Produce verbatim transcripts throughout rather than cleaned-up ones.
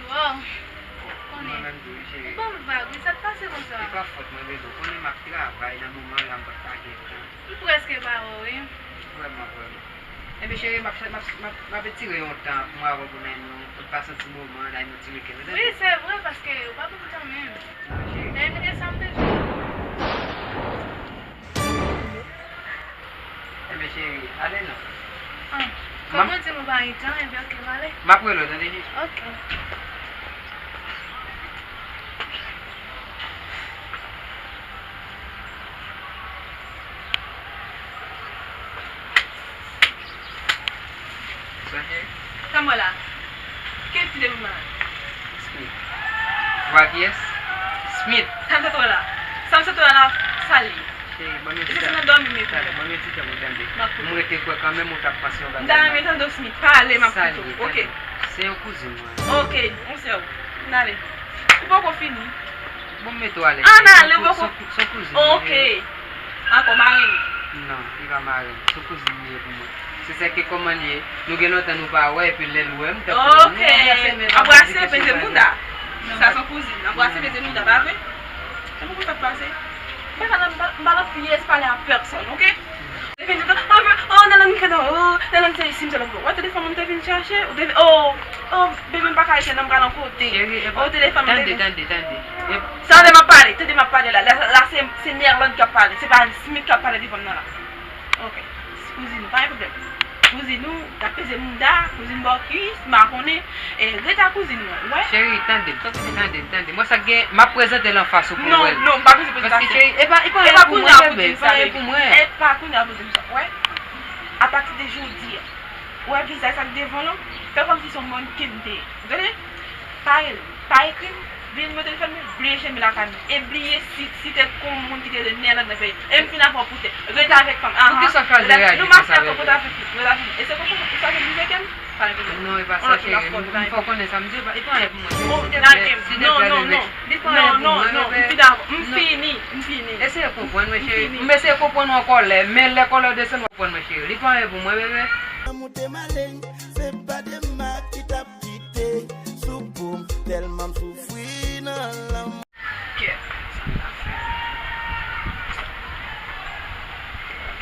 Wow. Konnen. Mwen menm tou, wi, cheri. Ou ban m vag, wi, sa k pase konsa? E pa fòt mwen, bebe. Ou konnen m ap travay nan moman la, m pa t ka gen tan. M prèske pa wè w, wi. Vrèman, vrèman. Enben, cheri, m ap, m ap, m ap, m ap etire yon tan pou mwen avè w pou n al, nou, pou n pase yon ti moman, n al yon ti weekend. Wi, se vre, paske ou pa pou tan menm. Non, cheri. Dayè, mete sa m bezwen. Enben, cheri, ale non. Ah, kòm ou di m ou pa gen tan, enben, oke, m ale. M ap rele w, tande, cheri. Oke. Sa cheri? Sa m wè la? Ki ti demoun la? Smith. Vwa kiyès? Smith. Sa m sot wè la? Sa m sot wè la, sa l ye? Cheri, ban m yon ti tan. Talè, ban m yon ti tan pou tande. M rete kwè kanmenm ou t ap panse yon bagay. M ta renmen tande w, Smith. Pale, m ap koute w. Oke. Se yon kouzin mwen. Oke, yon sè w. N ale. Ou poko fini. Bon, m mete w alèz. Ann ale, ou poko. Se yon kouzin mwen. Oke. Ankò, marenn? Non, li pa marenn. Se yon kouzin li ye pou mwen. Se sèke kòman li ye, nou gen lontan nou pa wè, epi lè l wè m, tankou nou anbrase, men l pa anbrase, peze mouda. Sa se yon kouzin. Anbrase, peze mouda, pa vre? Se pou sa k pase. M pa nan, m pa, m pa nan pyès pale a pèsòn, oke? Te vin di, oh, oh, nan lang kado, oh, nan lang se isim se lòt. Wè telefòn mwen te vin chache, ou te vin, oh, oh, bebe, m pa ka rete, non, m pral yon kote. Cheri, epa, oh, telefòn mwen te vin. Tande, tande, tande. Tande, m ap pale, tande, m ap pale la. La, la, se, se Nerlande k ap pale, se pa Smith k ap pale devan m nan la. Ok. Kouzin, pa gen pwoblèm. Kouzin ou, t ap peze mouda, kouzin bòkis, m pa konnen. E, rete ak kouzin ou an, ou wè? Cheri, tande m, tande m, tande m. Mwen sa k gen, m ap prezante l anfas ou pou w wè l. Non, non, m pa bezwen prezantasyon. Paske, cheri, e pa, e pa anyen pou mwen, bebe, sa e pou mwen. E pa kounye a pou di m sa, ou wè? Apati de jodi a, ou wè vizaj sa k devan w lan, fè kòmsi se yon mannken m te ye. Ou tande? Pa rele m, pa ekri m, bliye nimewo telefòn mwen, bliye Gmail lakay mwen, e bliye si, si tèt kon moun ki te rele Nerlande nan peyi. E m fin avè w pou tèt. Rete avèk fanm. Ahan. Poukisa w chwazi reyaji konsa, bebe? Nou mache ak kòpòt avèk nou. Rete avèk nou. E se konsa, ou chwazi brize kè m? Pa gen pwoblèm. Non, e pa sa, cheri. M fè w konnen sa m di, e pa anyen pou mwen, cheri. Siltèplè, siltèplè, bebe. Li pa anyen pou mwen, bebe. Non, non, non, non, m fini avè w. M fini, m fini. Eseye konprann mwen, cheri. M eseye konprann ou an kòlè, men lè kòlè w desann, w ap konprann mwen, cheri. Li pa anyen pou mwen, bebe. Lanmou te malen, se pa de mak ki t ap kite sou po m, tèlman m soufri nan lanmou. Kèt, sa m ta fè?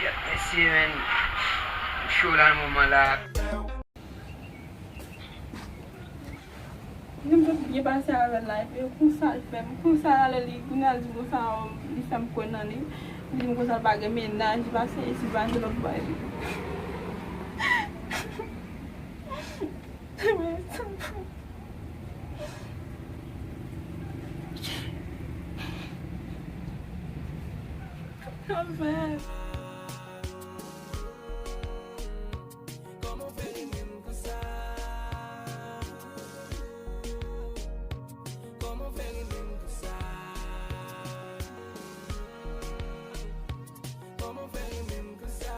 Kèt, mesye, men, m cho la nan moman la. Mwen m sot byen pase avè l la, epi konsa l fè m, konsa l ale li, kounye a l di m konsa, li fè m kwè nan li, li di m konsa l pa gen mennaj, li pa sezi, li pa gen lòt bòy. Sa m fè? Kòman w fè renmen m konsa? Kòman w fè renmen m konsa? Kòman w fè renmen m konsa?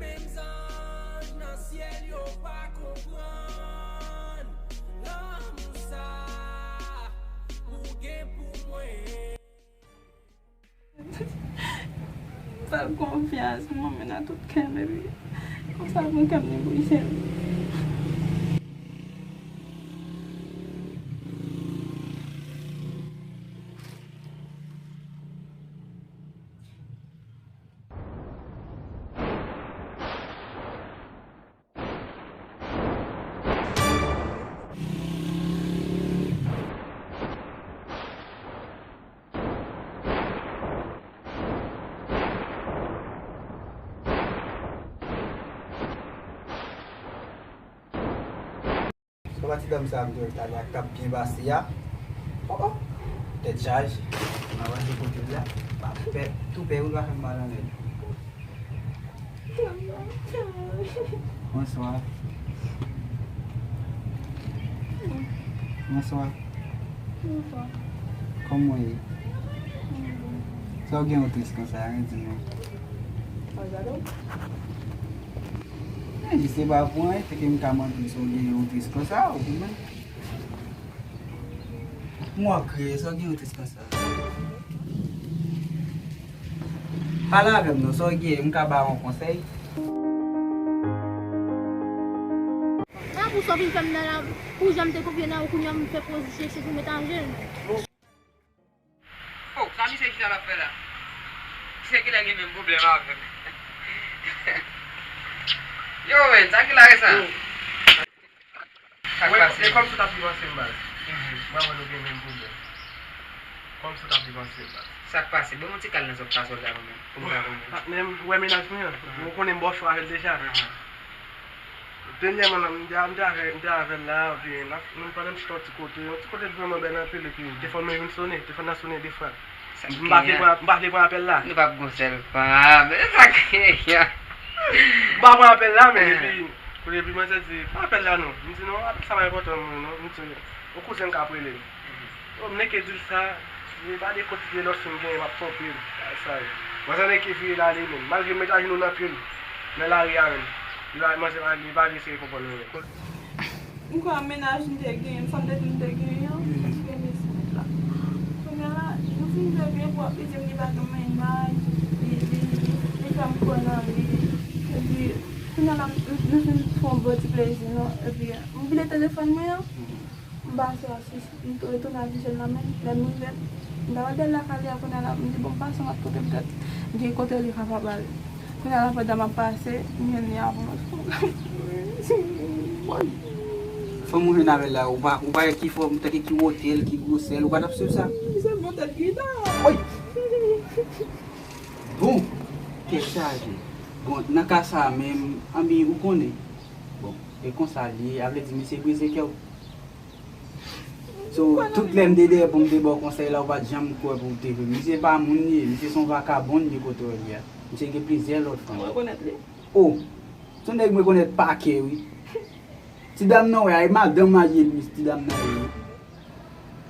Menm zanj nan syèl yo pa konprann lanmou sa ou gen pou mwen. Fè l konfyans, mwen, men nan tout kè m, epi konsa pou kè m debouje. Sa pa ti dam sa m te wè talè a k t ap byen pase a? Oh, oh. Tèt chaje. M ap pase kote l la. Pa pè, tou pè wi pa fè m mal anlè l. Bonswa. Bonswa. Bonswa. Kòman w ye? Sa w gen w tris konsa, redi mwen. Mwen jis se pa pou anyen, se ke m ta mande w si w gen yon tris konsa, ou pou mwen. Mwen kriye, sa w gen yon tris konsa. Pale avè m non, sa w gen, m ka ba w yon konsèy. Sa w vin fè m nan la, pou jan m te konfye nan ou, kounye a m fè poz chèche pou m etaje l. Oh, sa misye chita l ap fè la? Misye genlè gen menm pwoblèm avè m. Yo, men, sa ki la resan? Sa k pase? E kòmsi w t ap viv ansanm baz. Mhm. Mwen wè nou gen menm pwoblèm. Kòmsi w t ap viv ansanm baz. Sa k pase? Ban m yon ti kal nan zòt pa sòlda mwen menm. Pou m ka konnen. Patnè m, ou wè mennaj mwen an? Mhm. Ou konnen m ba w cho avè l deja. Mhm. Dènyèman, m te, m te avè, m te avè l la, epi n ap, nou, pandan m chita yon ti kote, yon ti kote vrèman bèl anpil, epi telefòn mwen vin sonnen, telefòn nan sonnen de fwa. M pa vle pran, m pa vle pran apèl la. Nou p ap gon sèl fanm, e sa k ye a? M pa pran apèl la, men epi, kounye epi manzè di, "Pran apèl la non." M di, "Non, apèl sa pa enpòtan pou mwen non." M di, "Yon kouzen m ka ap rele l." Bon, m neke di l sa, li pa de kontinye lòt fi m genyen, m ap twonpe l. Sa, sa, manzè neke vire l ale, menm. Malgre m met ajenou nan pye l, nan lari a, menm. Li pa, manzè pa, li pa vle eseye konprann mwen, menm. M kwè mennaj m te genyen, sa m te di m te genyen an, èske li sou wout la? Kounye a la, nou fin bebe, pou ap di m li pa gen mennaj, li, li, li, li fè m kwè nan li. Epi, kounye a la, nou fin fè yon bon ti plezi, non? Epi, m vide telefòn mwen an, m pase asis, m tou retounen ak jèn nan, men lè m rive, m ta wè bèl lakay li a, kounye a la, m di, "Bon, m pase, m ap kote petèt gen kote li kapab al." Kounye a la, pandan m ap pase, m jwenn li avè yon lòt fanm. Fanm ou jwenn avè l la, ou pa, ou pa wè ki fòm, tanke ki wotè l, ki gwosè l, ou pa t ap swiv sa? Se bon tèt gita. Woy! Bon, tèt chaje. Bon, nan ka sa a menm, anben, ou konnen. Bon, e konsa l ye, a vle di misye brize kè w. So, tout lè m te dèyè pou m te ba w konsèy la, ou pa t janm kwè pou w te vle. Misye pa moun li ye, misye se yon vakabon li ye kote w ye a. Misye gen plizyè lòt fanm. Mwen rekonèt li. Oh, se yon nèg m rekonèt pa kè, wi. Ti dam nan, wè, e madanm marye l, wi, ti dam nan ye, wi.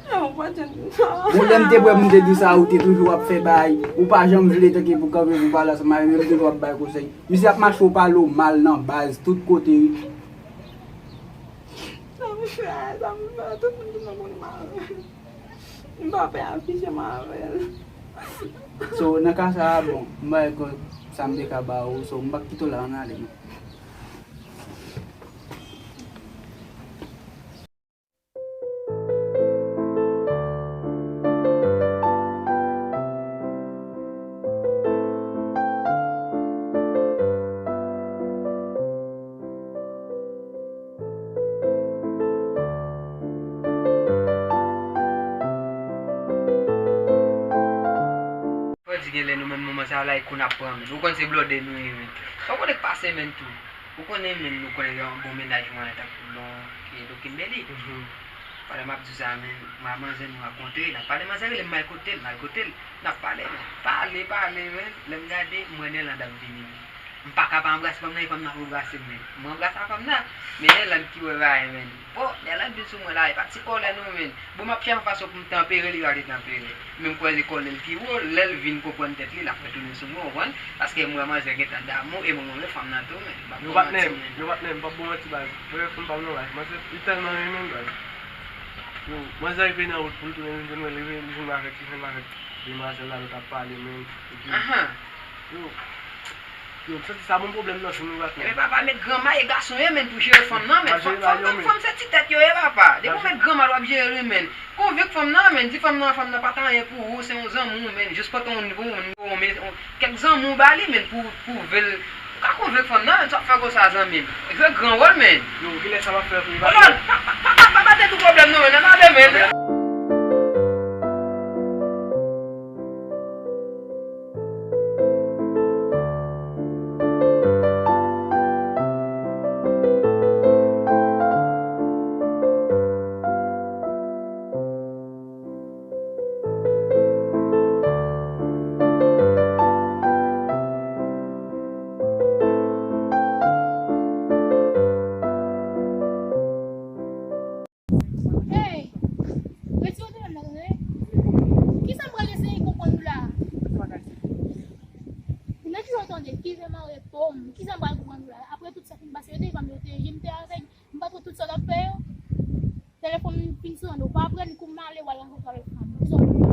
Non, ou pa t janm. Bon, lè m te prè pou m te di w sa, ou te toujou ap fè bagay, ou pa janm vle tanke pou kanpe pou pale ansanm avè m, ou toujou ap bay konsèy. Misye ap mache w pale w mal nan baz, tout kote, wi. Sa m fè a, sa m fè a, tout moun ki nan moun m avè l. M pa pè afiche m avè l. So, nan ka sa a, bon, m pa wè sa m te ka ba ou, so, m p ap kite w la, ann ale, non. Fò di genlè nou menm moman sa la, e kou n ap pran, men. Ou konn se blòdè nou ye, men. Sa w konnen k pase, men, tou. Ou konnen, men, nou konnen gen yon bon mennaj mwen, tankou Lon, Edo Kimberly. Mhm. Pandan m ap di w sa, men, mwen ak manzè nou rankontre, n ap pale, manzè rele m, m al kote l, m al kote l, n ap pale, men. Pale, pale, men. Lè m gade, m wè Nèlande ap vini, men. M pa ka pa anbrase fanm nan, e fanm nan ap anbrase m, men. Mwen anbrase a fanm nan, men Nèlande ki wè bagay, men. Bon, Nèlande vin sou mwen la, e pa ti kòlè non, men. Bon, m ap chèche yon fason pou m tanpere, li pa vle tanpere. Men m kwè se kòlè l ki wo, lè l vin konprann tèt li, l ap retounen sou mwen, ou konprann? Paske m wè manzè gentan damou, e mwen, mwen renmen fanm nan tou, men. M p ap ba w manti, men. Yo, patnè m, yo, patnè m, m p ap ba w manti, baz. Mwen, fanm pa m non, baz. Manzè, li tèlman renmen m, baz. Yo, manzè rive nan wout pou l tounen, li vin jwenn mwen, li vin, li vin avèk, li vin avèk demwazèl la, nou t ap pale, men. Epi, yo, Yo, m santi sa bon pwoblèm nan, se nou rat, men. Ebyen, papa, met granma e gason ye, men, pou jere fanm nan, men. Fanm, fanm, fanm, fanm se ti tèt yo ye, papa. Depi w met granma l, w ap jere li, men. Konvenk fanm nan, men. Di fanm nan, fanm nan pa t anyen pou ou, se yon zanmi w, men. Jis pote yon, yon, yon, yon, yon kèk zanmi w ba li, men, pou, pou pwouve l. Ou ka konvenk fanm nan, men, sa w ap fè konsa, zanmi m. Jwe gran wòl, men. Yo, kilè sa m ap fè pou li? Hold on, pa, pa, pa, pa, pa, pa te tou pwoblèm, non, men. Nan mande, men. Hey! Retire w de menm nan, tande? Kisa m pral eseye konprann ou la a? Nan kisa w tande? Kite mare po m. Kisa m pral konprann ou la a? Apre tout sa fin pase, yo te pa m, yo te, je m te avèg. M pa twò tout sa l ap fè yo. Telefòn m fin sonnen, ou pa aprann kou m ale w al rankontre avèk fanm. Kisa w